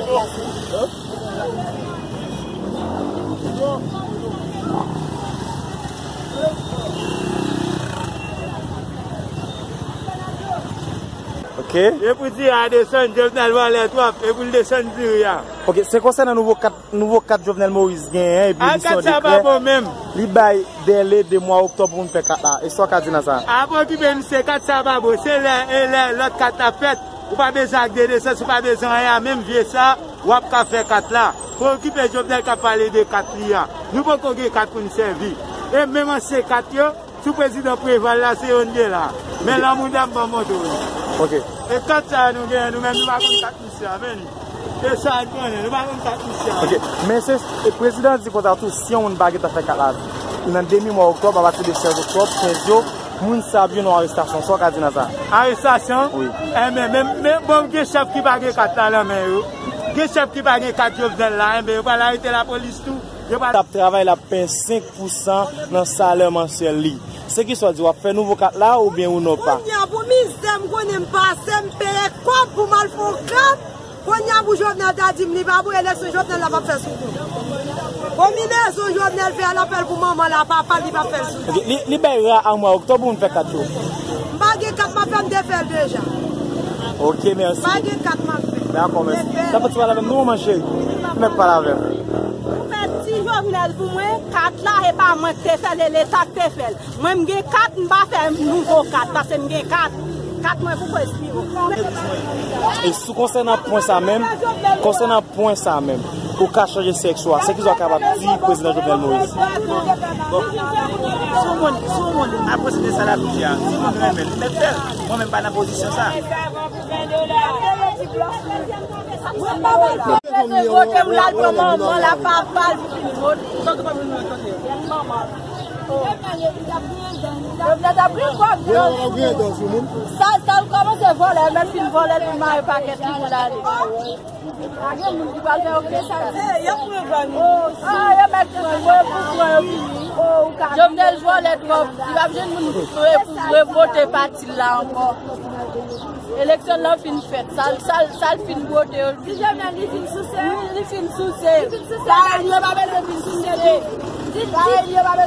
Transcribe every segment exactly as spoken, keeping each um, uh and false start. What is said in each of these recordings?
Ok. E pou diri a desann, Jovenel vòlè twòp, e pou l desann diri a. Ok, se konsènan nouvo kat, nouvo kat Jovenel Moïse genyen, epi misyon dekrè. A, kat sa pa bon menm. Li bay dèle de mwa oktòb pou moun fè kat la. E sa w ka di nan sa? A, pa okipe misye, kat sa pa bon. Se lè, e lè lòt kat la fèt. Ou pa bezwen ak de desans, ou pa bezwen anyen, a menm vye sa, w ap ka fè kat la. Pa okipe Jovenel k ap pale de kat li a. Nou poko gen kat pou n sèvi. E menm ansyen kat yo, sou prezidan Preval la, se yo n gen la. Men lanmouda m ban montre w li. Ok. E kat sa a nou genyen, nou menm nou pa konn kat misye a, men li. E sa n konnen, nou pa konn kat misye a. Ok. Men se, e prezidan di konsa tou, si yon moun pa gentan fè kat la, nan demi mwa oktòb, apati de sèz oktòb, kenz yo, moun sa ap jwenn yon arestasyon. Sa w ka di nan sa? Arestasyon? Wi. Enben, men, men, bon, gen chèf ki pa gen kat la nan men yo. Gen chèf ki pa gen kat Jovenel la, enben, yo pral arete lapolis tou. Yo pral. T ap travay, l ap peye senk pou san nan salè mansyèl li. Se ki sa w di, w ap fè nouvo kat la oubyen ou non pa? Kounye a, pou mizè m konnen m pase, m peye kòb pou m al fè yon kat. Kounye a, pou Jovenel ta di m li pa bon, eleksyon Jovenel la p ap fè sou kont. Konbinezon Jovenel fè a, l ap fè l pou manman l a, papa l, li p ap fè l sou kont. Ok, li, li bay ra a mwa oktòb pou moun fè kat yo? M pa gen kat m ap fè, m te fè l deja. Ok, mèsi. M pa gen kat m ap fè. Dakò, mèsi. M te fè l. Sa fè ti pale avè m, non, manman cheri. Mèt pale avè m. Ou fè ti Jovenel pou mwen, kat la, e pa mwen k te fè l, e Leta k te fè l. Mwen, m gen kat, m pa fè nouvo kat, paske m gen kat. Kat mwen poko espire. E sou konsènan pwen sa menm, konsènan pwen sa menm, ou ka chanje sèks ou a, se ki sa w kapab di prezidan Jovenel Moïse? Bon, si yon moun, si yon moun ap posede sa l ap di a, si yon moun renmen l, li mèt fè l. Mwen menm pa nan pozisyon sa. Mwen te vote pou l al pran manman l ak papa l pou fin vote. Jovenel t ap gen kòb. Yo, yo griyen dan sou moun. Sa, sa l kòmanse vòlè, l mèt fin vòlè l pou l mare pakèt li pou l ale. Pa gen moun ki pral fè okenn sa. Yo pran van nou. Ah, yo mèt pran, yo pou pran yo fini. Jovenel vòlè twòp. Li p ap jwenn moun pou, pou revote pati l la ankò. Eleksyon nan fin fèt. Sa l, sa l, sa l fin vote yo. Ti Jovenel, li fin souse. Wi, li fin souse. Li fin souse. Sa yo pa bezwen fin souse. Di, di,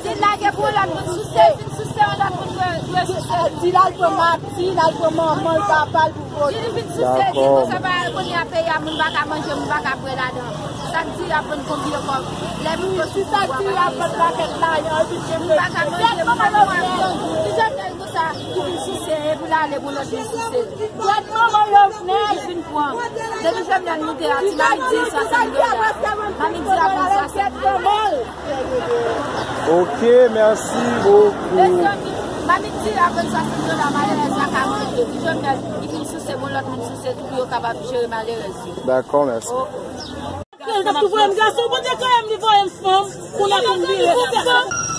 di lage pou yon lòt moun souse. Fin souse, yon lòt moun dwe, dwe souse. Di l al pran mati, l al pran manman l, papa l pou vote. Di li fin souse, di konsa pa kounye a peyi a, moun pa ka manje, moun pa ka bwè ladan. Sa k di y ap vann konbyen kòb? Lè moun yo sou pouvwa, pa gen sa. Sa k di y ap vann pakèt lajan, epi moun pa ka manje, moun pa ka bwè. Ti Jovenel konsa, ki vin souse, epi l ale pou lòt vin souse. Gad manman Jovenel. Li fin pran. Depi Jovenel moute a, ti mamit di swasant dola. Mamit di ap vann swasant dola. Ok, merci beaucoup. Mezanmi, mamit di ap vann swasant dola, malerèz la ka manje. Ti Jovenel, li fin souse, bon, lòt moun souse tou pou yo kapab jere malerèz yo. Dakò, mèsi. Ok. Kè l t ap tou voye m gason, Bondye kè m li voye m fanm, pou l ap vin vire fanm.